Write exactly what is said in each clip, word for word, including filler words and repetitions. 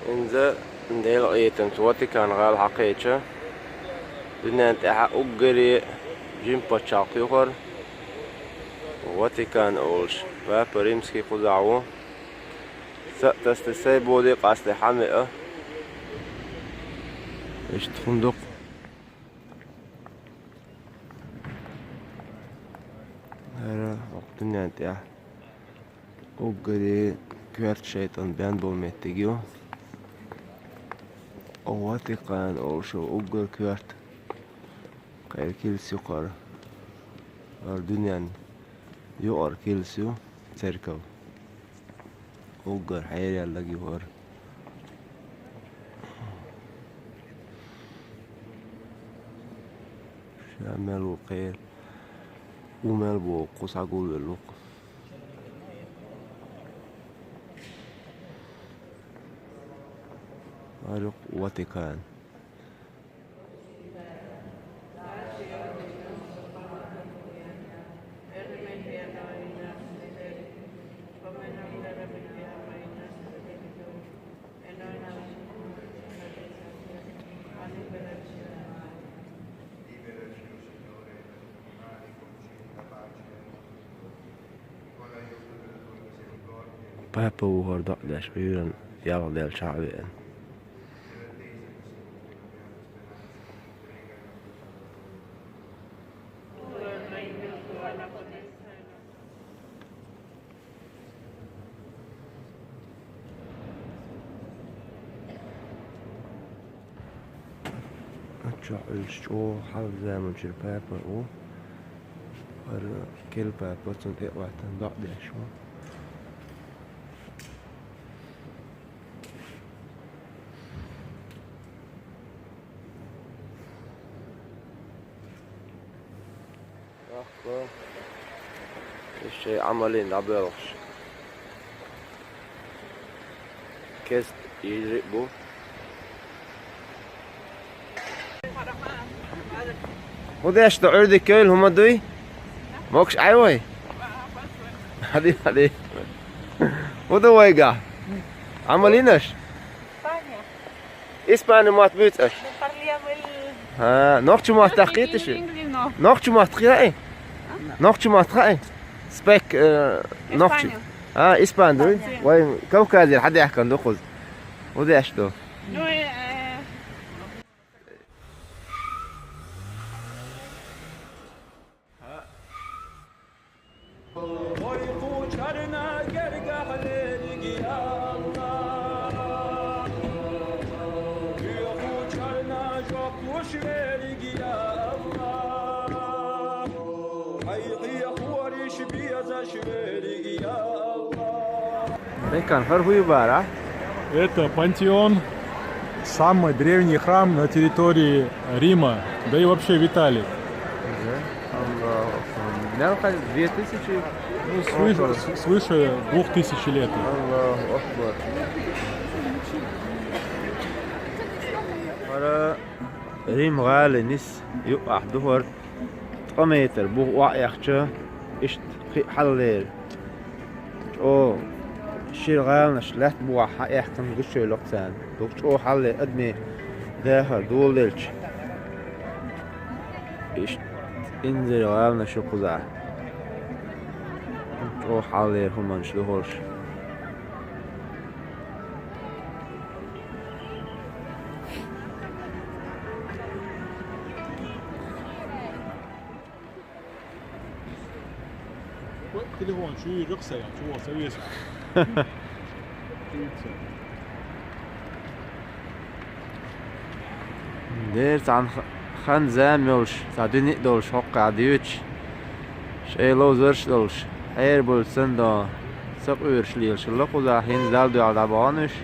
Инза Делан къинхетамца Ватикан гӀала хьакхаьчча, дуьнен тӀехь уггаре жима паччахьалкх ю хӀара. Ватикан олуш, Папа Римский кхузахь ву. Са а тасте, сай боде къасте хьан веа. Иштта хӀума ду-кх. ХӀара хӀокху дуьнен тӀехь уггаре коьрта шайтӀан бен болу меттиг ю. Ватикан олуш уггар коьрта кхеран килс ю хӀара. ХӀара дуьненна юкъара килс ю, церков. Уггар хьераелларг ю хӀара. Ша мел ву кхера, ву мел боху кху схьагулвелла ву-кх. ХӀара ю-кх Ватикан. Папа ву хӀара доӀа деш, Ӏуьйранна ялхделча хьа а веана. Чохь уьллуш чӀогӀа хьалха заманчуьра папа ву. ХӀара керла папа цунна тӀе а хӀоьттина доӀа деш ву. Ахпа. Иза шайн Ӏамална дӀабоьлхуш. Кест ийриг бу. ХӀун деш ду, Ӏуьйре дика йойла, хӀума дуй? Могуш Ӏай вай? Хьади, хьади. ХӀун ду вайгахь? Ӏамал йина аш? Испани мотт буьйцу аша? ХӀа, нохча мотт даккхийта ши? Нохча мотт хаьий? Нохча мотт хаьий? Спек, э, нохча. А, испан ду? Вай Кавказера хьадаьхкина ду кхуза. ХӀун деш ду? Вай кхучарна гергахь лериг, я АллахӀ. Кхучарна жоп луш вериг, я АллахӀ. Хьайн хьехораш безаш вериг, я АллахӀ. Бекан, хӀара хӀун ю бара? Это пантеон, самый древний храм на территории Рима, да и вообще в Италии. Мгм. Аллаху акбар. Мел хьал две тысячи? Ну, свыше, с-, свыше двух тысяч лет. Аллаху акбар. ХӀара Рим гӀала нис юкъахь ду хӀара. Ткъа метр бух охьаэхча, иштта кхин а хьаллера. ЧӀогӀа шира гӀаланаш лаьтта бухахь хьаэхкина гучуйойла-кх царна. Дукха чӀогӀа хьалле адамийн дахар доладелча. Иштта инзаре гӀаланаш ю кхузахь. ЧӀогӀа хьаллера хӀуманаш ду хӀорш. Телефон чу йийриг сайн, чу ваха ца веза. Дера цхьана х-, хан зама йолуш, цхьа дуьне а долуш, хӀокху хьокъехь дуьйцуш, шайн ловзарш а долуш, хьерабуьллуш санна дон, са къуьйраш лелаш хилла кхузахь, хӀинца Далла дуьхьал дӀабахана уьш.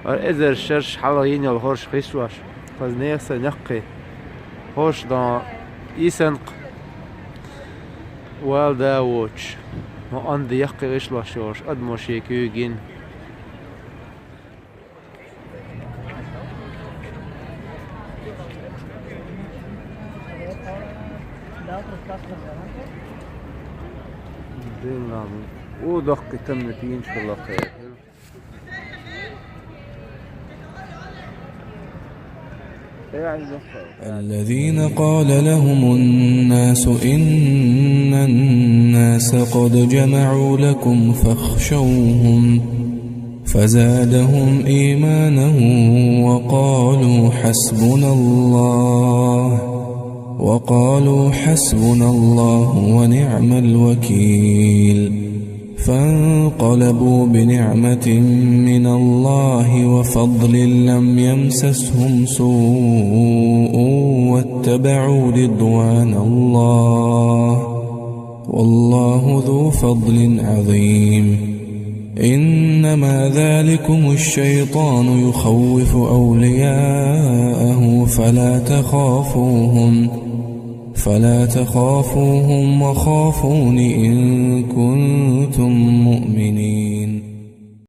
ХӀара эзар шарш хьалха йина йолу хӀорш хиссош, хаза нехан сайн яккхий. ХӀорш дон йисина-кх вала да воцуш, ма онда яккхий гӀишлош йолуш, адамо шен куьйга йина. Делахь, у доккхий таммит йинчу хилла кхера. الذين قال لهم الناس إن الناس قد جمعوا لكم فاخشوهم فزادهم إيمانا وقالوا حسبنا الله وقالوا حسبنا الله ونعم الوكيل. فانقلبوا بنعمة من الله وفضل لم يمسسهم سوء واتبعوا رضوان الله والله ذو فضل عظيم. إنما ذلكم الشيطان يخوف أولياءه فلا تخافوهم فلا تخافوهم وخافون إن كنتم مؤمنين.